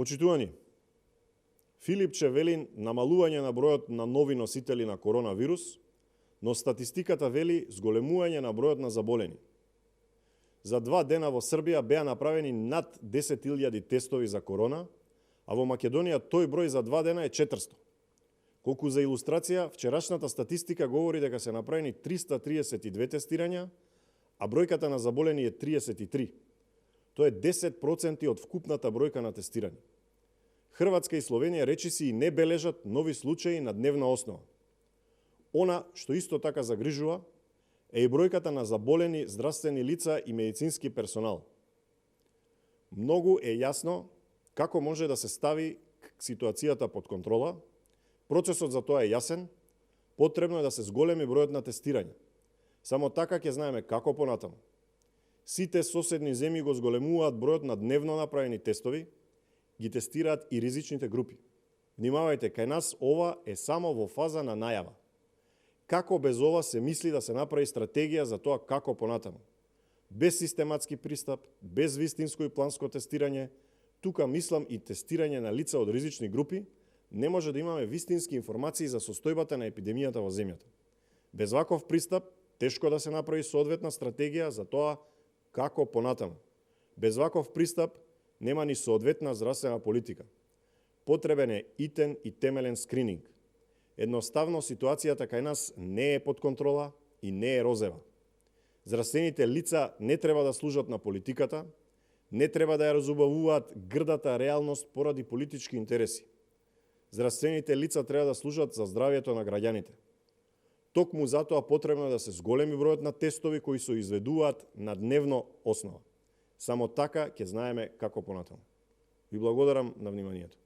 Почитувани, Филипче вели намалување на бројот на нови носители на коронавирус, но статистиката вели зголемување на бројот на заболени. За 2 дена во Србија беа направени над 10.000 тестови за корона, а во Македонија тој број за 2 дена е 400. Колку за илустрација, вчерашната статистика говори дека се направени 332 тестирања, а бројката на заболени е 33. Тоа е 10% од вкупната бројка на тестирани. Хрватска и Словенија речиси и не бележат нови случаи на дневна основа. Она што исто така загрижува е и бројката на заболени здравствени лица и медицински персонал. Многу е јасно како може да се стави ситуацијата под контрола. Процесот за тоа е јасен, потребно е да се зголеми бројот на тестирање. Само така ќе знаеме како понатаму. Сите соседни земји го зголемуваат бројот на дневно направени тестови, ги тестираат и ризичните групи. Внимавајте, кај нас ова е само во фаза на најава. Како без ова се мисли да се направи стратегија за тоа како понатаму? Без систематски пристап, без вистинско и планско тестирање, тука мислам и тестирање на лица од ризични групи, не може да имаме вистински информации за состојбата на епидемијата во земјата. Без ваков пристап, тешко да се направи соодветна стратегија за тоа како понатаму. Без ваков пристап, нема ни соодветна здравствена политика. Потребен е итен и темелен скрининг. Едноставно, ситуацијата кај нас не е под контрола и не е розева. Здравствените лица не треба да служат на политиката, не треба да ја разубавуваат грдата реалност поради политички интереси. Здравствените лица треба да служат за здравјето на граѓаните. Токму затоа потребно е да се зголеми бројот на тестови кои се изведуваат на дневно основа. Само така ќе знаеме како понатаму. Ви благодарам на вниманието.